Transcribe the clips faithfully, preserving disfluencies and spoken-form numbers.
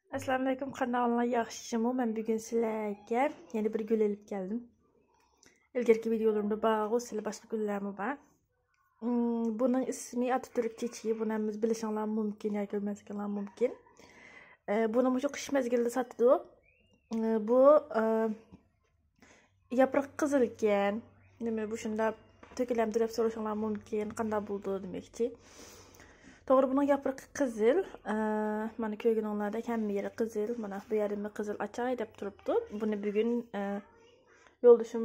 ئەسسالامۇئەلەيكۇم، قانداقلار، ياخشىمۇ؟ مەن بۈگۈن سىلەرگە يەنە بىر گۈل ئېلىپ كەلدىم. ئىلگىرىكى ۋىدىيولىرىمدا بارغۇ، سىلەر باشقا گۈللەرمۇ بار. ئىم، بۇنىڭ ئىسمى ئاتاتۈرك چېچىكى. بۇنى ھەممىمىز بىلىشىڭلار مۇمكىن ياكى بىلمەسلىكىڭلار مۇمكىن. ئە، بۇنى مۇشۇ قىش مەزگىلىدە ساتىدۇ. ئە، بۇ، ئە، ياپرىقى قىزىل ئىكەن. نېمە بۇ شۇنداق تۆكۈلەمدۇ دەپ سورىشىڭلار مۇمكىن، قانداق بولىدۇ دېمەكچى. توغرا، بۇنىڭ ياپرىقى قىزىل. ئە، مانا كۆرگىنىڭلاردەك ھەممە يېرى قىزىل. مانا بۇ يەردىمۇ قىزىل ئاچاي دەپ تۇرۇپتۇ. بۇنى بۈگۈن، ئە، يولدىشىم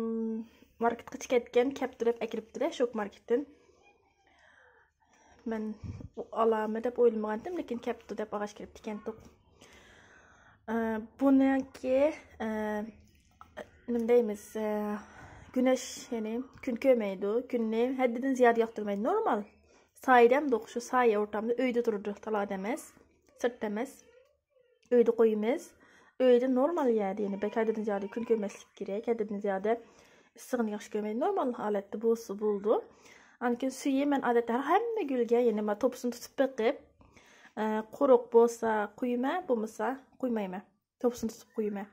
ماركېتقا چىقىپ كەتكەن، كەپتۇ دەپ ئەكىرىپتۇ-دە، شوك ماركېتتىن. مەن ئالامەن دەپ ئويلىمىغانتىم، لېكىن كەپتۇ دەپ ئاغاچ كىرىپتىكەنتۇق. ئە، بۇنىڭكى، ئە، نېمە دەيمىز، ئە، گۈنەش، يەنى كۈن كۆرمەيدۇ. كۈننى ھەددىدىن زىيادە ياقتۇرمايدۇ. نورمال. سايىدە ئەمدى شۇ سايە ئورتامدا ئۆيدە تۇرىدۇ، تالادا ئەمەس، سىرتتا ئەمەس. ئۆيدە قويىمىز. ئۆيدە نورمال يەردە، يەنى بەك ھەددىدىن زىيادە كۈن كۆرمەسلىك كېرەك. ھەددىدىن زىيادە ئىسسىقنى ياخشى كۆرمەيدۇ. نورمال ھالەتتە بولسا بولىدۇ. ئاندىن كېيىن سۈيى مەن ئادەتتە ھەر ھەممە گۈلگە، يەنى مەن توپىسىنى تۇتۇپ بېقىپ، ئە، قۇرۇق بولسا قۇيىمەن، بولمىسا قۇيمايمەن. توپىسىنى تۇتۇپ قۇيىمەن.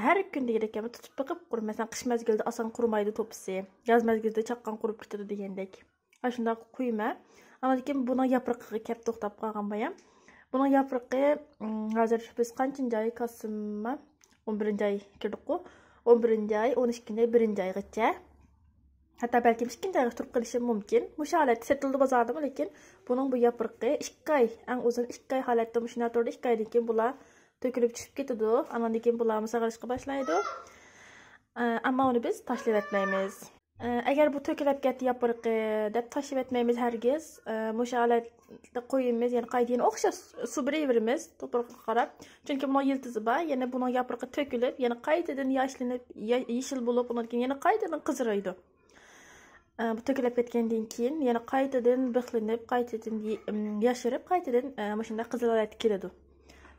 ھەر كۈن دېگۈدەك مەن تۇتۇپ بېقىپ قۇرۇ-، مەسىلەن، قىش مەزگىلىدە ئاسان قۇرۇمايدۇ توپىسى. ياز مەزگىلىدە چاققان قۇرۇپ كېتىدۇ دېگەندەك. ئاشۇنداق قۇيىمەن. ئاندىن كېيىن بۇنىڭ ياپرىقىغا كەپ توختاپ قالغان بايام. بۇنىڭ ياپرىقى، ئىم، ھازىر بىز قانچىنچى ئاي؟ كاسسىما؟ ئون بىرىنچى ئاي كىردۇققۇ. ئون بىرىنچى ئاي، ئون ئىككىنچى ئاي، بىرىنچى ئايغىچە. ھەتتا بەلكىم ئىككىنچى ئايغىچە تۇرۇپ قېلىشى مۇمكىن. مۇشۇ ھالەتتە سېتىلىدۇ بازاردىمۇ، لېكىن بۇنىڭ بۇ ياپرىقى ئىككى ئاي، ئەڭ ئۇزۇن ئىككى ئاي ھالەتتە مۇشۇنداق تۇرىدۇ. ئىككى ئايدىن كېيىن بۇلار تۆكۈلۈپ چۈشۈپ كېتىدۇ. ئاندىن كېيىن بۇلارمۇ ساغىرىشقا باشلايدۇ. ئە، ئەمما ئۇنى بىز تاشلىۋەتمەيمىز. ئە، ئەگەر بۇ تۆكۈلۈپ كەتتى ياپرىقى دەپ تاشلىۋەتمەيمىز ھەرگىز. ئە، مۇشۇ ھالەتتە قويىمىز، يەنە قايتا يەنە ئوخشاش سۇ بېرىۋېرىمىز توپرىقىغا قاراپ. چۈنكى بۇنىڭ يىلتىزى بار، يەنە بۇنىڭ ياپرىقى تۆكۈلۈپ، يەنە قايتىدىن ياشلىنىپ، يا-، يېشىل بولۇپ، ئۇنىڭدىن كېيىن يەنە قايتىدىن قىزىرىدۇ. ئە، بۇ تۆكۈلۈپ كەتكەندىن كېيىن يەنە قايتىدىن بىخلىنىپ، قايتىدىن يې-، ئىم، ياشىرىپ، قايتىدىن، ئە، مۇشۇنداق قىزىل ھالەتكە كېلىدۇ.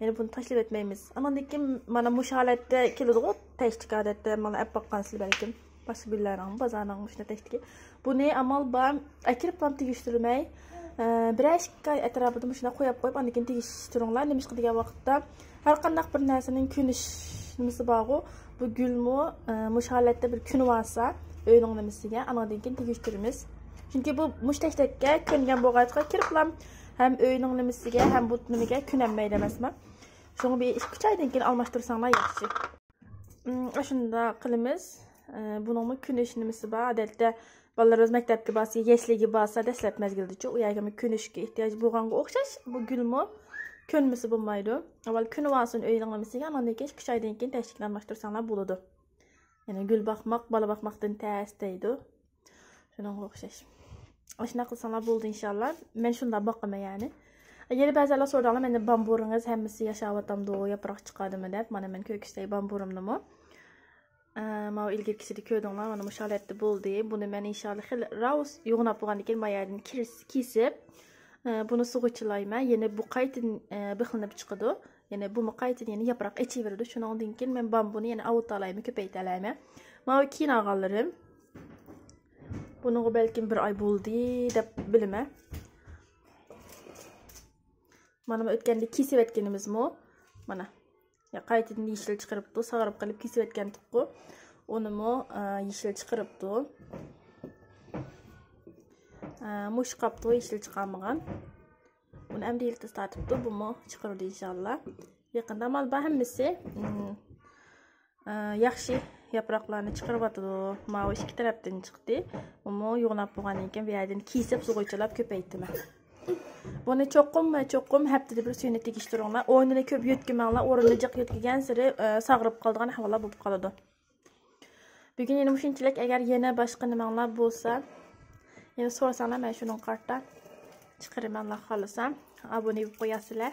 يەنە بۇنى تاشلىۋەتمەيمىز. ئاندىن كېيىن مانا مۇشۇ ھالەتتە كېلىدىغۇ، تەشتىك ئادەتتە مانا ئەپ باققانسىلەر بەلكىم. باشقا گۈللەرنىڭ، بازارنىڭ مۇشۇنداق تەشتىكى. بۇنى ئامال بار، ئەكىرىپلا تېگىشتۈرمەي، ئە، بىرەر ئىككى ئاي ئەتراپىدا مۇشۇنداق قويۇپ قويۇپ، ئاندىن كېيىن تېگىشتۈرۈڭلار. نېمىشقا دېگەن ۋاقىتتا ھەر قانداق بىر نەرسىنىڭ كۆنۈش نېمىسى بارغۇ، بۇ گۈلمۇ، ئە، مۇشۇ ھالەتتە بىر كۆنۈۋالسا ئۆينىڭ نېمىسىگە، ئاندىن كېيىن تېگىشتۈرىمىز. چۈنكى بۇ مۇشۇ تەشتەككە كۆنگەن بولغاچقا كىرىپلا ھەم ئۆينىڭ نېمىسىگە، ھەم بۇ نېمىگە كۆنەلمەيدۇ ئەمەسمۇ. شۇڭا بىر ئىككى ئۈچ ئايدىن كېيىن ئالماشتۇرساڭلار ياخشى. ئىم، ئاشۇنداق قىلىمىز. ئە، بۇنىڭمۇ كۆنۈش نېمىسى بار. ئادەتتە بالىلىرىمىز مەكتەپكە بارسا، يەسلىگە بارسا، دەسلەپ مەزگىلدىچۇ، ئۇ يەرگىمۇ كۆنۈشكە ئېھتىياج بولغانغا ئوخشاش. بۇ گۈلمۇ كۆنمىسە بولمايدۇ. ئاۋۋال كۆنۈۋالسۇن ئۆينىڭ نېمىسىگە، ئاندىن كېيىن ئىككى ئۈچ ئايدىن كېيىن تەشتىكنى ئالماشتۇرساڭلار بولىدۇ. يەنى گۈل باقماق بالا باقماقتىن تەس دەيدۇ. شۇنىڭغا ئوخشاش. ئاشۇنداق قىلساڭلار بولدى ئىنشاللا. مەن شۇنداق باقىمەن يەنى. يەنە بەزىلەر سورىدىڭلار، مەندە بامبۇرىڭىز ھەممىسى ياشاۋاتامدۇ، ياپراق چىقاردىمۇ دەپ. مانا مەن كۆرسىتەي بامبۇرۇمنىمۇ. ئە، ماۋۇ ئىلگىرىكىسىدە كۆردۈڭلار، مانا مۇشۇ ھالەتتە بولدى. بۇنى مەن ئىنشاللا خېلى راۋۇس يوغىناپ بولغاندىن كېيىن ما يەردىن كىرس-، كېسىپ، ئە، بۇنى سۇغا چىلايمەن. يەنە بۇ قايتىدىن، ئە، بىخلىنىپ چىقىدۇ. يەنە بۇمۇ قايتىدىن يەنە ياپراق ئېچىۋېرىدۇ. شۇنىڭدىن كېيىن مەن بامبۇنى يەنە ئاۋۇتالايمەن، كۆپەيتەلەيمەن. ماۋۇ كېيىن ئالغانلىرىم. بۇنىڭغا بەلكىم بىر ئاي بولدى دەپ بىلىمەن. مانا ئۆتكەندە كېسىۋەتكىنىمىزمۇ. مانا. يا قايتىدىن يېشىل چىقىرىپتۇ، ساغىرىپ قېلىپ كېسىۋەتكەنتۇققۇ. ئۇنىمۇ، ئە، يېشىل چىقىرىپتۇ. ئە، مۇشۇ قاپتۇ، يېشىل چىقارمىغان. بۇنى ئەمدى يىلتىز تارتىپتۇ، بۇمۇ چىقىرىدۇ ئىنشاللا. يېقىندا مال بار ھەممىسى، ئىم، ئە، ياخشى ياپراقلارنى چىقىرىۋاتىدۇ. ماۋۇ ئىككى تەرەپتىن چىقتى. بۇمۇ يوغىناپ بولغاندىن كېيىن بۇ يەردىن كېسىپ سۇغا چىلاپ كۆپەيتىمەن. بۇنى چوقۇم، چوقۇم ھەپتىدە بىر سۈيىنى تېگىشتۈرۈڭلار. ئورنىنى كۆپ يۆتكىمەڭلار. ئورنىنى جىق يۆتكىگەنسېرى، ئە، ساغىرىپ قالىدىغان ئەھۋاللار بولۇپ قالىدۇ. بۈگۈن يەنە مۇشۇنچىلىك. ئەگەر يەنە باشقا نېمەڭلار بولسا، يەنە سورىساڭلار، مەن شۇنىڭغا قارىتا چىقىرىمەن، ئاللا خالىسا. ئابۇنە بولۇپ قويارسىلەر.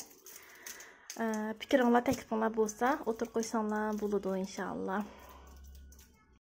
ئە، پىكرىڭلار، تەكلىپىڭلار بولسا، ئوتتۇرىغا قويساڭلار بولىدۇ، ئىنشائاللا.